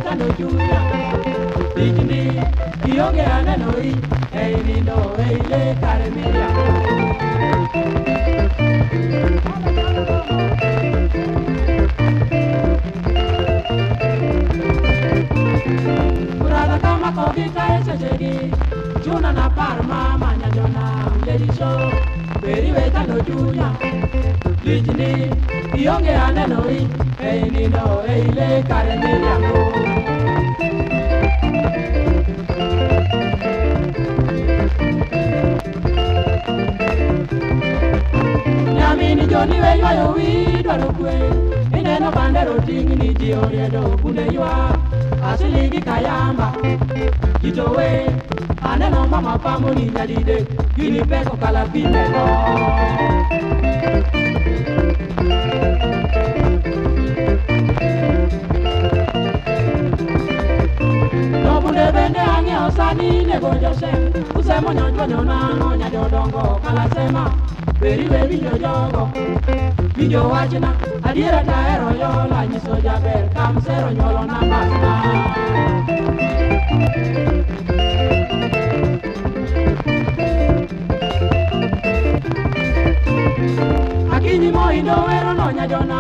chando chunya. Digni ionge aneno i ei nindo ei le kare miriambo. Brother kama kogi kae sechegi chuna na par mama nyajona lady show beri we chando chunya. Digni ionge aneno i ei nindo ei le kare miriambo. Nyamini joni we ywayo wi dwaro kwe ineno bandera oting'ni ji oriedo bunde ywak asiligi kayamba jitowe aneno mama pamo ni nyadidek gini pek okala pimego. To bunde bende ang'iewo sani nego josem usemo nyochwanyo nang'o nyajodongo kalasema beri we winjo jogo winjo wachna adiera tahero yola nyiso jaber kamsero nyuolo na mbasna. Akinyi moindo wero no nyajona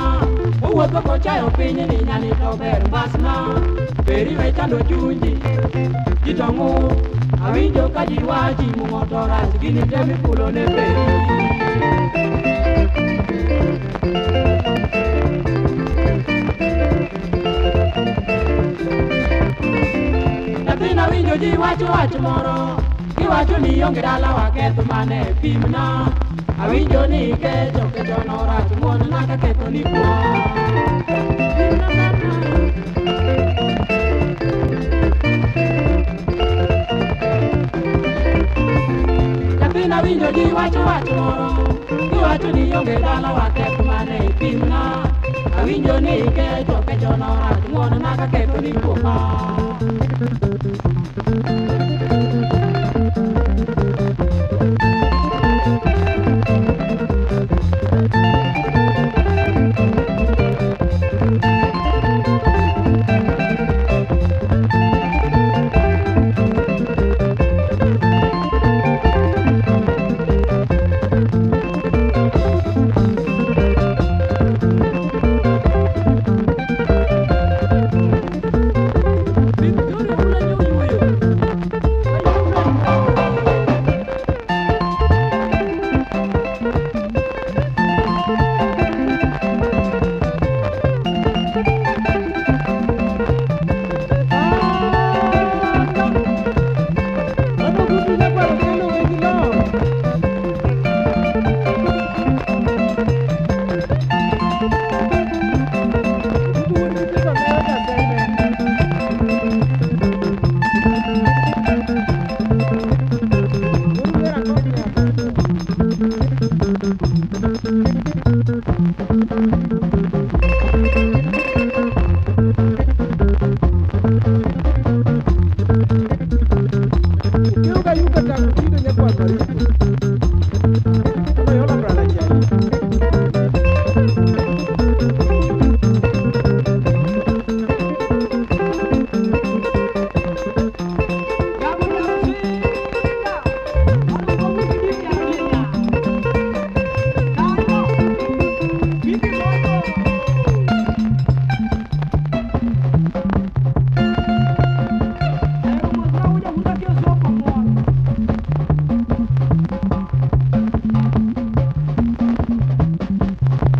owuotho kochayo piny ni nyani to ber mbasna beri we chando chunji ji to ng'ur awinjo ka ji wachi mung'o to rach gini te mifulo ne peri. Nyathina winjo ji wacho wach moro giwacho ni onge dala waketho mane pimna awinjo ni kecho kecho no rach ng'uon na ka ketho ni kuo. Nyathina winjo ji wacho wach moro giwacho ni onge dala waketho mane pimna awinjo ni kecho kecho no rach ng'uon na ka ketho ni kuo.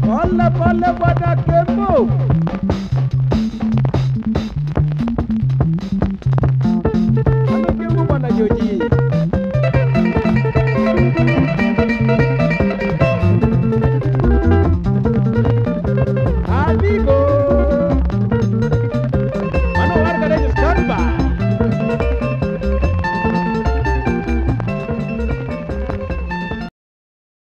Pole pole bwana Kembo.